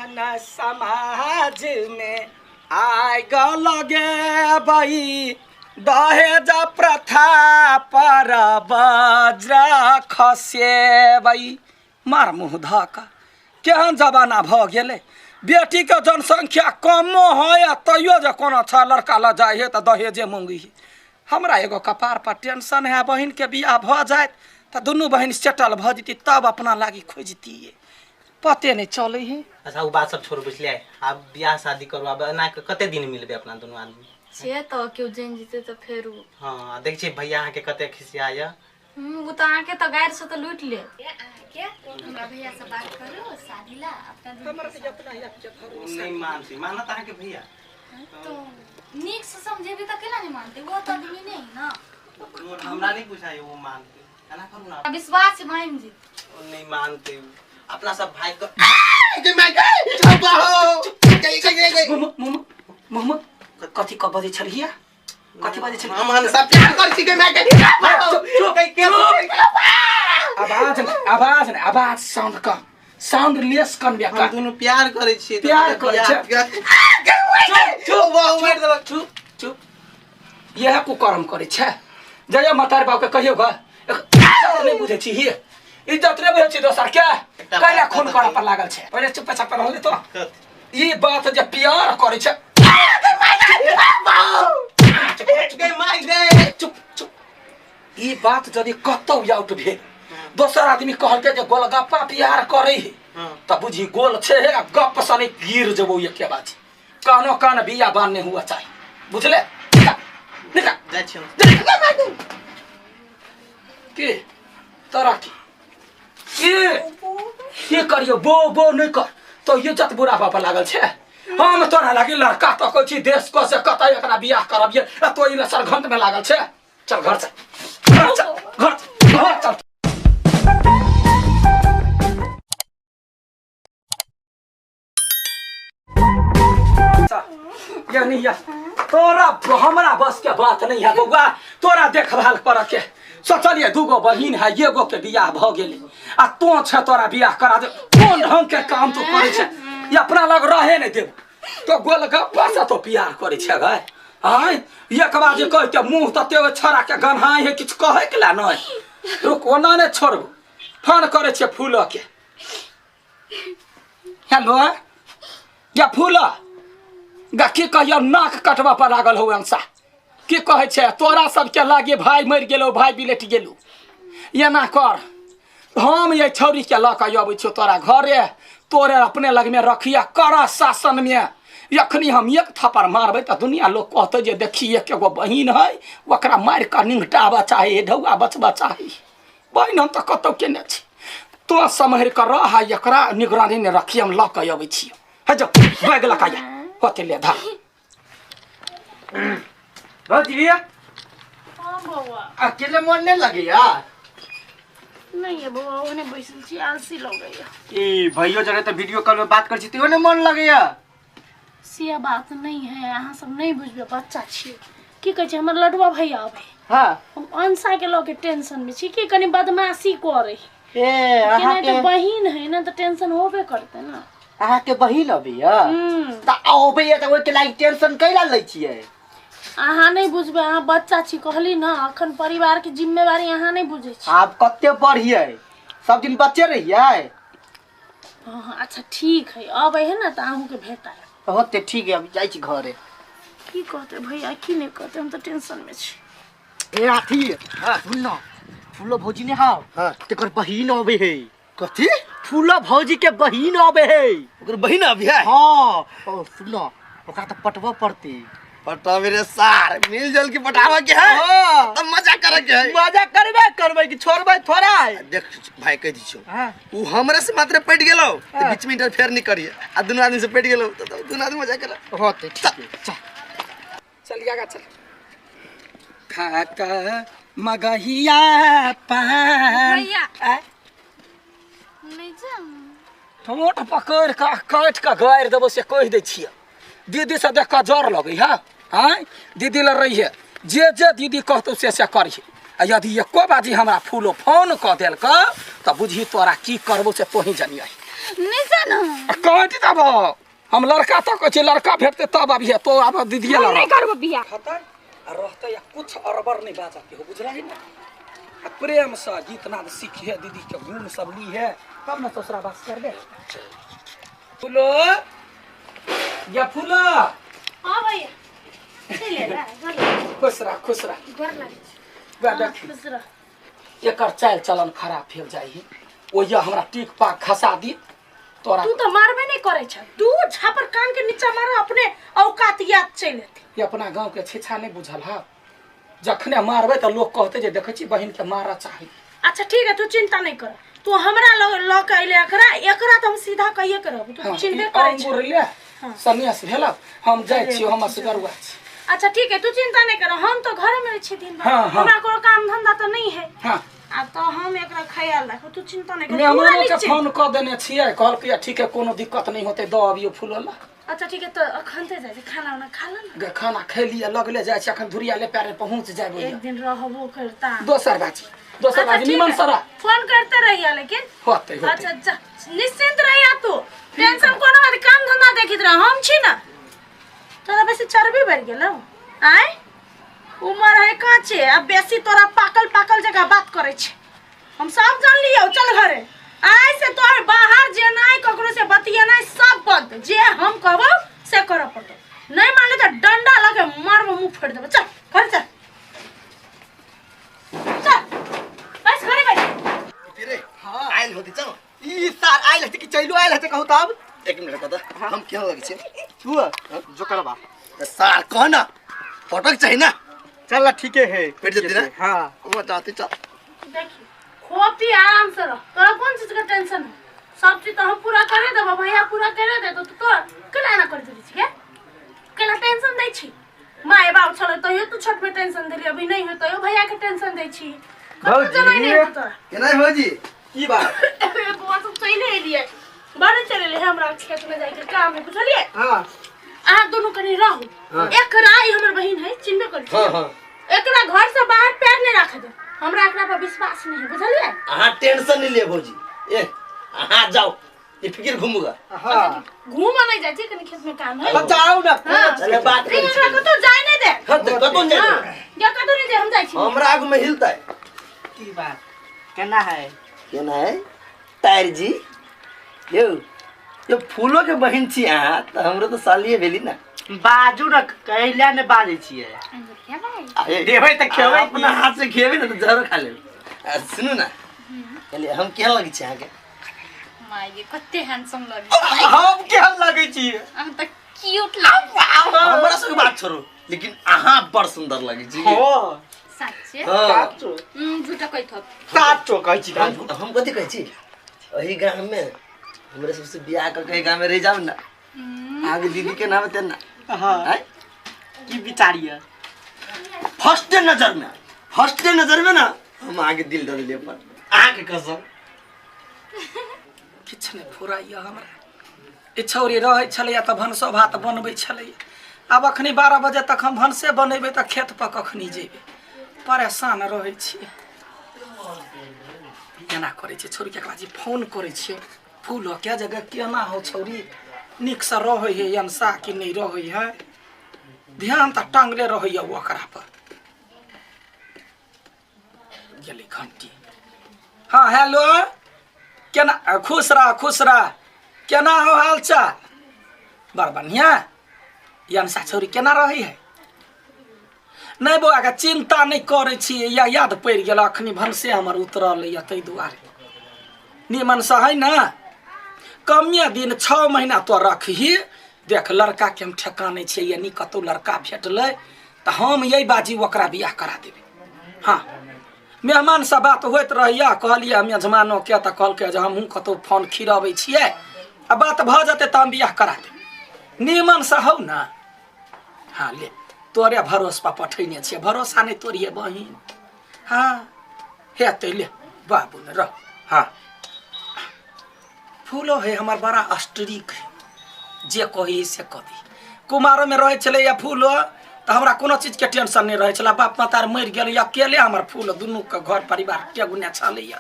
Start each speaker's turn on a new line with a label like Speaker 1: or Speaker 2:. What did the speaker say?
Speaker 1: न समाज में आइ लगे बई दहेज प्रथा पर वज्र खसेबै। मार मुँह धऽ कऽ केहन जमाना भऽ गेलै। बेटीके जनसंख्या कमो है आ तैयो जे कोनो छ लड़का लऽ जाइ है तऽ दहेजे मंगी है। हमरा एगो कपार पर टेंशन है, बहिनके बियाह भऽ जाइत तऽ दुनू बहिन सेटल भऽ जेती, तब अपना लागी खोजतियै, पते नहि चलै है।
Speaker 2: अच्छा, ओ बात सब छोड़ू, बुझलियै? आब बियाह शादी करू, आब एना कऽ कते दिन मिलबै अपना दुनू आदमी?
Speaker 3: से तऽ केओ जानि जेतै तऽ फेर ओ
Speaker 2: हँ, देख छियै भैया अहाँके कते खिसियाइया।
Speaker 3: ओ तऽ अहाँके तऽ गारि से तऽ लूटि लेत। अहाँके हमरा भैया से बात करू शादी ला अपना दुनू।
Speaker 1: हमरा तऽ अपना ही के भरोसा
Speaker 2: नहि मानती, मानत अहाँके भैया?
Speaker 3: तो नीक से समझेबी तऽ केना नहि मानते, वो तऽ आदमी नहीं ना।
Speaker 2: हमरा नहीं बुझाइ ओ मानते, एना करू ना।
Speaker 3: विश्वास छै मानि जी।
Speaker 2: ओ नहीं मानते, अपना सब भाई को
Speaker 1: मोमो मोमो कथी कब बजै छलियै? कथी बजै छलियै?
Speaker 2: हम सब प्यार कर छी के मैं के
Speaker 1: आवाज नहि, आवाज नहि, आवाज साउंड कम, साउंड लेस कम।
Speaker 2: हम दुनू प्यार करै छियै।
Speaker 1: प्यार करै छै।
Speaker 2: चुप, मारि देलक।
Speaker 1: चुप चुप, इएह कुकर्म करै छै। जइयो मतारी बाबूके कहियो ग, इज्जत नहि बुझै छी, इज्जत नहि बुझै छी दोसर के, कैला खून करऽ पर लागल छै। पहिले चुप चाप रहलै तो ई बात जे प्यार करै छै। चुप चुप, ई बात यदि कतौ आउट भेल, दोसर आदमी कहलकै जे गोलगप्पा प्यार करै है, तऽ बुझी गोल छै आ गप सने गिर जेबौ। एके बात कानो कान बिया बान नहीं हुआ चाही, बुझले? निकाल निकाल।
Speaker 2: जाइ छी हम।
Speaker 1: के तोरा की के के करियो? बो बो नहीं कर तो ये जत बुरा बाबा लागल छै। हम तोरा लागी लड़का तकै छी देश क से कतऽ एकरा बियाह करबियै, आ तो ई लसर घंट में लागल छै। चल घर चल, घर चल, घर चल, घर चल। या नहीं या तोरा हमरा बस के बात नहीं है बउआ, तोरा देखभाल कर के सोचलिए। दूगो बहिन है, एगो के बियाह भ गेलै आ तो छे तोरा बियाह करा दे। कोन ढंग के काम तू करे छे? ई अपना लग रहे नहीं देब तो गोलगप्पा से तो प्यार करे छे गए। आय एक बार जे कह के मुंह तते ओहि छौड़ा के गन्हाइ है, किछु कहै के ला नहीं। रुक, ओना नहीं छोड़बो, फोन करे छे फूल के। हेलो, या फूल गा, की कहियो, नाक कटबा पर लागल हो अंसा। की कहै छै तोरा सबके लागे भाय मरि गेलो, भाय बिलटि गेलो। एना कर, हम ये छौरी के लऽ कऽ अबै छियौ तोरा घरे, तोरे अपने लगमे रखिया कर शासनमे। एखनी हम एक थप्पड़ मारबै तऽ दुनिया लोग कहतै जे देखी एक एगो बहिन है, ओकरा मारि कऽ निंघटाबऽ चाही, ढौआ बचबऽ चाही। बहिन हम तऽ कतौ केने छी, तो सम्हरि कऽ रह आ एकरा निगरानी ने रखी, हम लऽ कऽ अबै छियौ। हे जो बैग लऽ कऽ आ, होते ले धर।
Speaker 4: भौजी।
Speaker 3: हाँ बौआ।
Speaker 4: अकेले मन नहीं लगैया?
Speaker 3: नहीं है बौआ, ओने बैसल छी, आलसी लगैया।
Speaker 4: ई भैयो जरे तऽ वीडियो कॉल में बात कर छी तैयो ने मन लगैया?
Speaker 3: से बात नहीं है, अहाँ सब नहीं बुझबै, बच्चा छियै। की कहै छै, हमर लडुआ भैया अबै।
Speaker 4: हाँ।
Speaker 3: हम अंशा के लऽ के टेंशन में छी कि कनि बदमाशी करे।
Speaker 4: ए
Speaker 3: केना
Speaker 4: अहाँ
Speaker 3: तऽ
Speaker 4: के
Speaker 3: बहिन है ना, तऽ टेंशन होबे करते ना।
Speaker 4: अहाँ के बहिन अबैया? तऽ अबैया तऽ ओहिके लागि टेंशन कैला लै छियै?
Speaker 3: अहाँ नहीं बुझबै, अहाँ बच्चा छी। कहली ना, अखन परिवार के जिम्मेवारी अहाँ नहीं बुझै छी।
Speaker 4: आब कते बढ़ियै, सब दिन बच्चे रहियै?
Speaker 3: हाँ हाँ, अच्छा ठीक है, अबै है ना तऽ अहूँके भेटायब।
Speaker 4: होते, ठीक है, अभी जाइ छी घरे।
Speaker 3: की कहते भैया, की नहीं कहते, हम तऽ टेंशन में छी।
Speaker 4: ए अथी सुन न, फूलो भौजी ने हाव।
Speaker 5: हाँ।
Speaker 4: तेकर बहिन अबे है।
Speaker 5: कथी?
Speaker 4: फूलो भौजी के बहिन अबे है।
Speaker 5: ओकर बहिन अभी है?
Speaker 4: हाँ, ओ सुन न, ओकरा तऽ पटबऽ पड़ती।
Speaker 5: पटावे रे सार, मिल जुल के पटावा के है।
Speaker 4: हाँ।
Speaker 5: तब मजा करे के है।
Speaker 4: मजा करबे करबै कि छोड़बै थोड़ा है?
Speaker 5: देख भाई, कह दी छौ।
Speaker 4: हाँ।
Speaker 5: उ हमरे से मात्र पट गेलो तो
Speaker 4: हाँ।
Speaker 5: बीच में इंटरफेयर नहीं करिए, आ दुनू आदमी से पट गेलो तो दुनू आदमी मजा करे।
Speaker 4: होते, ठीक है, चल।
Speaker 1: चल आगा चल। खाता मगहिया पान।
Speaker 3: भैया।
Speaker 1: आय?
Speaker 3: नहीं जाऊँ।
Speaker 1: ठोंठ पकड़ि कऽ काटि कऽ गारि देबो से कहि दै छियै। दीदी से देख कऽ जर लगै है? आँय, दीदी लग रही है, जे जे दीदी कहतौ से से करही। आ यदि एको बाजी हमरा फूलो फोन कऽ देलक तऽ बुझही तोरा की करबो से तोही जनियही।
Speaker 3: नहीं जाना।
Speaker 1: आ काटि दे। आब हम लड़का तक छै लड़का भेटतै तब अबिहे तो आब दीदीए
Speaker 3: हम
Speaker 1: लग
Speaker 3: नहीं करबो बियाह
Speaker 1: खतै आ रहतै आ कुछ अड़बड़ नहि बाजऽ के हो बुझलही ने आ प्रेम से गीत नाद सीखे दीदी के गुण सब लीहे तब ने ससुरा बास करबे फूलो या फूलो
Speaker 3: हाँ भैया चलि एला गोर लाग
Speaker 1: खुश रह खुश रह
Speaker 3: गोर लागै छी।
Speaker 1: वएह देखी
Speaker 3: खुश रह
Speaker 1: एकर चालि चलन खराब भेल जाइ है ओहिया हमरा टीक पाक खसा दी तोरा
Speaker 3: तू तो मारबे नहीं करे छ तू झापर कान के नीचा मारो अपने औकात याद चलि एतै
Speaker 1: ये अपना गांव के छेछा नहीं बुझल हा जखने मारबै तऽ लोग कहते जे देखै छी बहिन के मारऽ चाही
Speaker 3: अच्छा ठीक है तू चिंता नहीं कर तू हमरा ल ल के अइले एकरा एकरा तो हम सीधा कहिए के रहबो तू
Speaker 1: हाँ,
Speaker 3: चिन्हबे
Speaker 1: ई
Speaker 3: करे छ
Speaker 1: अंगूर ले सन्यास भेल हम जाइ छी हम असगरुआ छी
Speaker 3: अच्छा ठीक है तू चिंता नहीं कर हम तो घर में छी दिन भर
Speaker 1: हाँ, हाँ।
Speaker 3: हमरा कोनो काम धंधा तो नहीं है
Speaker 1: हाँ
Speaker 3: आ तो हम एकरा ख्याल राखब तू चिंता नहीं कर पूरा
Speaker 1: मेहमानो के
Speaker 3: निश्चिंत।
Speaker 1: फोन कऽ देने छियै कहलकै ठीक है कोनो दिक्कत नहीं होतै दऽ अबियौ फूल वाला
Speaker 3: अच्छा ठीक है तो अखन ते जाइ छी, खाना उना खा ल ना
Speaker 1: गे खाना खेलिए लगले जाइ छी अखन धुरिया ले पैरे पहुँच जाबे
Speaker 3: एक दिन रहबो करता
Speaker 1: दोसर बाजी दोसर
Speaker 3: अच्छा,
Speaker 1: बाजी
Speaker 3: ठीक
Speaker 1: निमन
Speaker 3: है।
Speaker 1: सरा
Speaker 3: फोन करते रहिया लेकिन
Speaker 1: होतै होतै
Speaker 3: अच्छा जा निश्चिंत रहिया तू टेंशन कोनो बात काम धंधा देखित रह हम छी ना तोरा बेसी चर्बी बढ़ गेलौ आय उमर है काचे अब बेसी तोरा पाकल पाकल जगह बात करे छे हम सब जान लियो चल घरे आय से तोहर बाहर जेनाइ ककरो से बतियेनाइ सब बंद जे हम कहबो से करऽ पड़तो नहीं मानले तो डंडा लगे मारबो मुंह फोड़ देबो चल घर चल चल बस घरे बैठ
Speaker 5: रे हां आइल होती चल
Speaker 4: ई साल आयल हते कि चलू आयल हते कहू तब
Speaker 5: एक मिनट बता हम केहन लगै छियै
Speaker 4: तू जो करबा
Speaker 5: त सार कह ना पटक चाही ना
Speaker 4: चल ना ठीके है
Speaker 5: पेट जल्दी ना
Speaker 4: हाँ
Speaker 5: वो जाते चल
Speaker 3: देखी खो पी आराम से रह तोरा कौन चीज का टेंशन है सब चीज तो हम पूरा करे देबो भैया पूरा करे दे तो तू तो केना एना कर देली छी केना टेंशन दै छी माय बाप छलै तैयो तू छोट में टेंशन देली अभी नहीं हो तैयो भैया के टेंशन दै छी कतौ जनाइ नहि हो तोरा
Speaker 5: केना भौजी
Speaker 4: की बात
Speaker 3: ए, बौआ सब चलि एलियै बड़े चलि एलियै हमरा खेत में जाइके काम है बुझलियै
Speaker 4: हाँ
Speaker 3: अहाँ दुनू कनि रहू एकरा ई हमर बहिन है चिन्हबे करै छी
Speaker 5: हाँ हाँ
Speaker 3: एकरा घर से बाहर पैर नहीं रखे दे हमरा एकरा पर विश्वास नहीं है बुझलियै
Speaker 5: अहाँ टेंशन नहीं ले भौजी ए अहाँ जाओ ये फिकिर घूमूगा
Speaker 4: हाँ
Speaker 3: घूम नहीं जाइ छी कनि खेत में काम है
Speaker 4: तब जाओ ना
Speaker 3: हाँ।
Speaker 5: चले बात
Speaker 3: ठीक
Speaker 5: करै
Speaker 3: एकरा
Speaker 5: छी
Speaker 3: कतौ जाय नहीं दे
Speaker 5: हाँ, तऽ कतौ नहि
Speaker 3: हाँ
Speaker 5: जाय।
Speaker 3: या कतौ नहीं जाय हम जाइ छी
Speaker 5: हमरा आगू में हिलतै
Speaker 2: की बात केना है
Speaker 5: केना है तार जी यौ यो फूलो के बहिन छी अहाँ तऽ हमरो तऽ सालिए भेली ना
Speaker 2: बाजू ने कैला ने बाजै छियै
Speaker 5: आ,
Speaker 2: देबै तऽ खेबै की?
Speaker 5: अपना हाथ से खेबै ने तऽ जहरो खा लेबै आ, सुनू ना कहलियै हम केहन लगै छी अहाँके
Speaker 6: माय कते हैंडसम लगे
Speaker 4: हम केहन लगै छी
Speaker 6: अहाँ तऽ क्यूट लगे
Speaker 5: हमरा सबके बात छोड़ू लेकिन अहाँ बड़ सुंदर लगै छी
Speaker 4: हो
Speaker 6: साच्चे
Speaker 5: हाँ।
Speaker 4: साचो
Speaker 6: झूठा कहैत होब
Speaker 4: साचो कहै छी
Speaker 5: हम हम कथी कहै छी एहि गाम में हमरे सबसे बियाह कऽ के एहि गाम में रहि जाउ ना अहाँके दीदी के नाम हेतै ना
Speaker 2: हाँ
Speaker 5: आँय?
Speaker 2: की विचार यऽ
Speaker 5: फर्स्टे नजर में फर्स्टे नजर में ना हम अहाँके दिल दऽ देलियै अपन अहाँके कसम
Speaker 1: किछु नहि फुराइए हमरा ई छौरी रहै छलैए तऽ भनसो भात बनबै छलैए आब अखनी 12 बजे तक हम भनसे बनेबै तऽ खेत पर कखनी जेबै परेशान रहै छियै एना करै छियै छौरीके एक बाजी फोन करै छियै फूल के जगह केना हो छौरी नीकसँ रहै है अनसा कि नहि रहै है ध्यान तऽ टांगले रहैए ओकरा पर गेलै घंटी हाँ हेलो केना खुश रह खुश रह केना हो हाल चाल बड़ बढ़िया यनसा छौरी केना रहै है नहि बौआ के चिंता नहि करै छी या याद पड़ि गेल अखनी भनसे हमर उतरल यऽ ताहि दुआरे निमनसँ है ने कमे दिन 6 महीना तो रखही देख लड़का के हम ठेकाने छियै यानी कतौ लड़का भेटलै तऽ हम यही बाजी ओकरा बियाह करा देबै हाँ मेहमान से बात होइत रहैया कहलियै मेजमानोके तऽ कहलकै जे हमहूँ कतौ फोन खिरबै छियै आ बात भऽ जेतै तऽ हम बियाह करा देबै निमनसँ हौ ने हाँ ले तोरे भरोस पर पठैने छियै भरोसा नहि तोड़िए बहिन हाँ हेतै ले बाबू ने रह हाँ फूलो है हमर बड़ा स्ट्रिक है जे कही से कही कुमारोमे रहै छलैया फूलो तऽ हमरा कोनो चीजके टेंशन नहि रहै छलै बाप मतार मरि गेल अकेले हमर फूल दुनूके घर परिवार टेगुने छलैया।